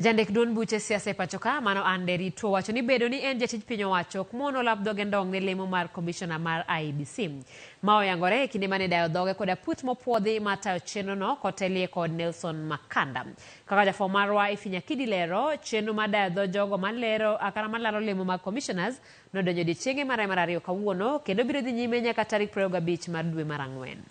Jandik duond buche siasa e pacho ka mano Anne Nderitu owacho ni bedo ni en jatij piny owacho ok mono lap dhoge ndong' ne lemo mar komishona mar IEBC. Ma oyangore e kinde mane dayo dhoge kod aput mopuodhi mar tayo chenrono kotelie kod Nelson Makanda. Kaka jafwambo marwa Ifinya Kidi lero, chenro mar dayo dho jogo malero kata malaro lemo mag commissioners nodonjo odiechienge mare mar ariyo kawuono kendo biro dhi nyime nyaka tarik 25 mar dwe mar ang'wen.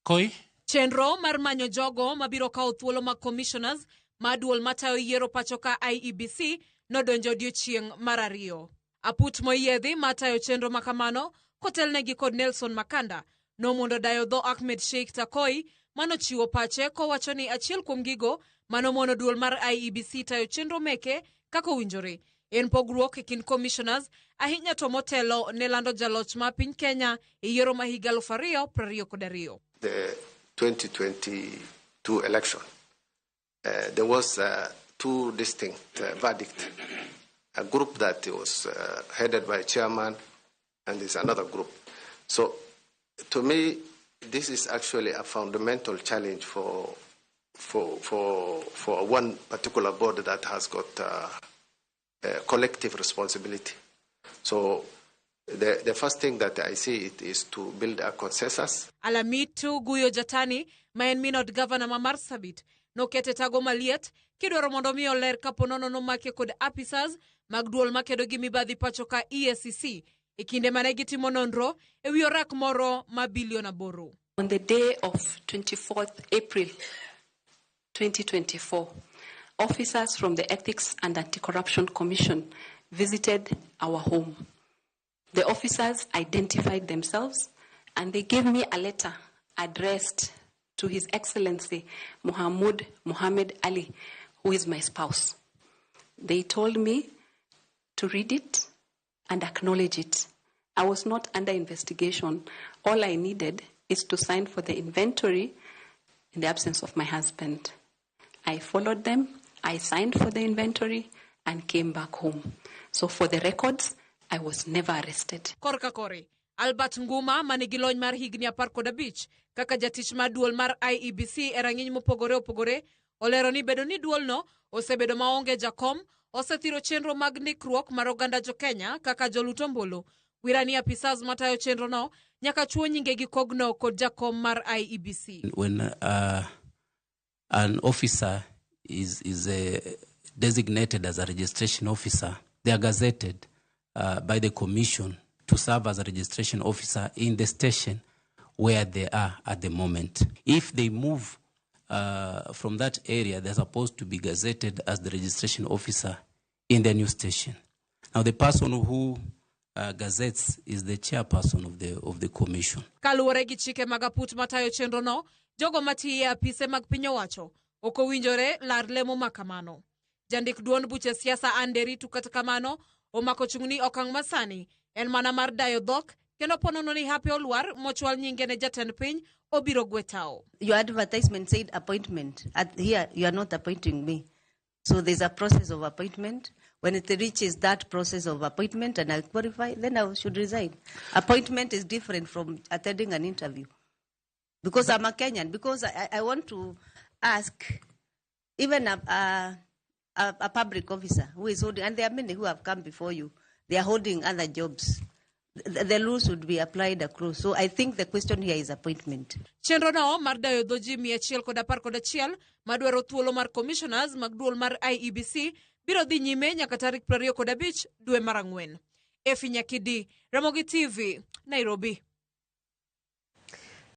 Koi. Chenro mar manyo jogo mabiro kawo thuolo mag commissioners ma duol matayo yiero pacho ka IEBC nodonjo odiochieng' mar ariyo. Aput moyiedhi matayo chenro makamano kotelnegi kod Nelson Makanda nomondo dayo dho Ahmed Sheikh Takoi manochiwo pache kowacho ni achiel kuom gigo manomono duol mar IEBC tayo chenro meke kaka owinjore en pogruok e kind commissioners ahinya to motelo ne lando jaloch ma piny Kenya e yiero ma higa 2022. The 2022 election, there was two distinct verdict. A group that was headed by chairman and there's another group. So to me, this is actually a fundamental challenge for one particular board that has got a collective responsibility. So the first thing that I see it is to build a consensus. Alamitu Guyo Jatani ma en min od gavana ma Marsabit nokete tago maliet kidwaro mondo mi oler kapo nono nomake kod apisas mag duol makedo gi mibadhi pacho ka EACC e kinde mane gitimo nonro e wi orak moro ma bilion 8. On the day of 24th April 2024, officers from the Ethics and Anti-Corruption Commission visited our home. The officers identified themselves and they gave me a letter addressed to His Excellency Mohamud Mohammed Ali, who is my spouse. They told me to read it and acknowledge it. I was not under investigation. All I needed is to sign for the inventory in the absence of my husband. I followed them, I signed for the inventory and came back home. So for the records, I was never arrested. Korka kore, Albert Nguma manigi lony mar higni 15 kaka jatich mar duol mar IEBC e rang'iny mopogore opogore olero ni bedo ni duolno osebedo maonge jakom osethiro chenro mag ndikruok mar oganda jo Kenya kaka jolut ombulu. Wirani apisas matayo chenrono nyaka chuo nyingegi kogno kod jakom mar IEBC. When an officer is designated as a registration officer, they are gazetted by the commission to serve as a registration officer in the station where they are at the moment. If they move from that area, they're supposed to be gazetted as the registration officer in the new station. Now, the person who gazettes is the chairperson of the commission. Kaluwore gi chike mag aput matayo chenrono, jogo matiyo e apise mag piny owacho ok owinjore lar lemo ma kamano. Jandik duond buche siasa Anne Nderitu kata kamano omako chung' ni okang' masani en mana mar dayo dhok kendo ponono ni hape olwar mochwal nyinge ne jatend piny obiro gwe tao. Your advertisement said appointment. At here you are not appointing me. So there's a process of appointment. When it reaches that process of appointment and I qualify, then I should resign. Appointment is different from attending an interview. Because I'm a Kenyan, because I want to ask even a public officer who is holding, and there are many who have come before you, they are holding other jobs. The rules would be applied across. So I think the question here is appointment. Chenro no mar dayo dho ji 111 madwaro thuolo mar commissioners mag duol mar IEBC biro dhi nyime nyaka tarik 25 dwe mar ang'wen. Efi Nyakidi, Ramogi TV, Nairobi.